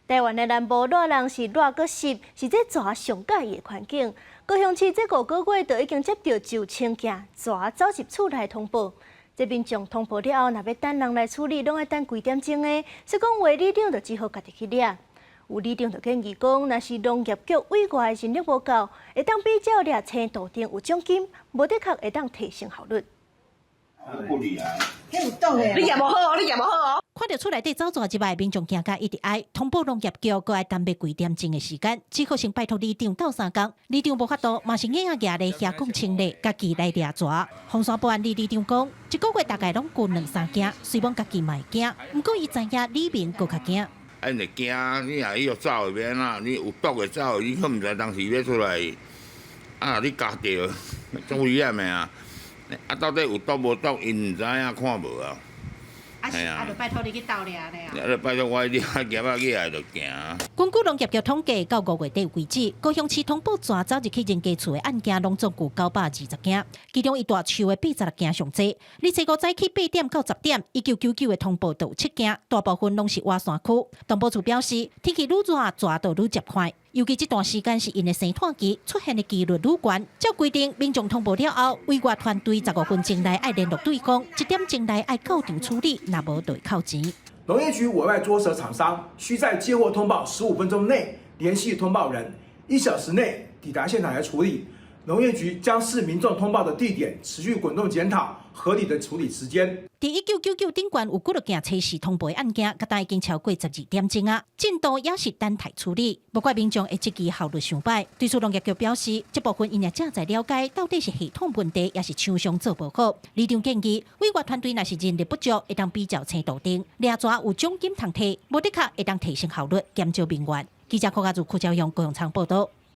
台灣的南部熱人是熱閣濕，是這蛇上佮意的環境。高雄市這5個月就已經接著上千件蛇走入厝內通報。這民眾通報了後，若欲等人來處理，攏愛等幾點鐘的。所以講話里長就只好家己去掠。有里長就建議講，若是農業局委外人力無夠，會當比照掠青杜鵑有獎金，無的確會當提升效率。你業無好哦，你業無好哦。看著厝內底走蛇入來，民眾驚甲一直哀，通報農業局，閣愛耽誤幾點鐘的時間，只好先拜託里長鬥相共。里長無法度，嘛是硬仔蜈咧遐講清理，家己來掠蛇。鳳山埔里里長講，一個月大概攏蠱兩三件，雖罔家己嘛會驚，毋過伊知影里民閣較驚。啊，𪜶會驚，你若伊欲走會欲按怎？你有毒的走，你閣毋知當時欲出來，啊，你咬著，足危險的啊！啊，到底有毒無毒，𪜶毋知影，看無啊。啊，啊，就拜託你去鬥掠咧啊！啊，就拜託我掠夾仔起來就行。根據農業局統計，到5月底為止，高雄市通報蛇走入去人家厝的案件，攏總有920件，其中以大樹的86件上濟。25早起8點到10點，1999的通報就有7件，大部分攏是活山區。動保處表示，天氣愈熱，蛇就愈捷快。尤其這段時間是𪜶的生湠期，出現的幾率愈懸。照規定，民眾通報了後，委外團隊15分鐘內愛聯絡對方，1點鐘內愛到場處理，若無就會扣錢。農業局委外捉蛇廠商需在接獲通報15分鐘內聯繫通報人，1小時內抵達現場來處理。農業局將視民眾通報的地點，持續滾動檢討合理的處理時間。佇1999頂懸有幾落件測試通報的案件，佮已經超過12點鐘啊，進度也是等待處理。無怪民眾會質疑效率傷歹。對此農業局表示，這部分𪜶也正在了解，到底是系統問題，抑是廠商做無好。里長建議，委外團隊若是人力不足，會當比照青杜鵑，掠蛇有獎金通提，無的確會當提升效率，減少民怨。記者柯家祖、柯昭勇、高永昌報道。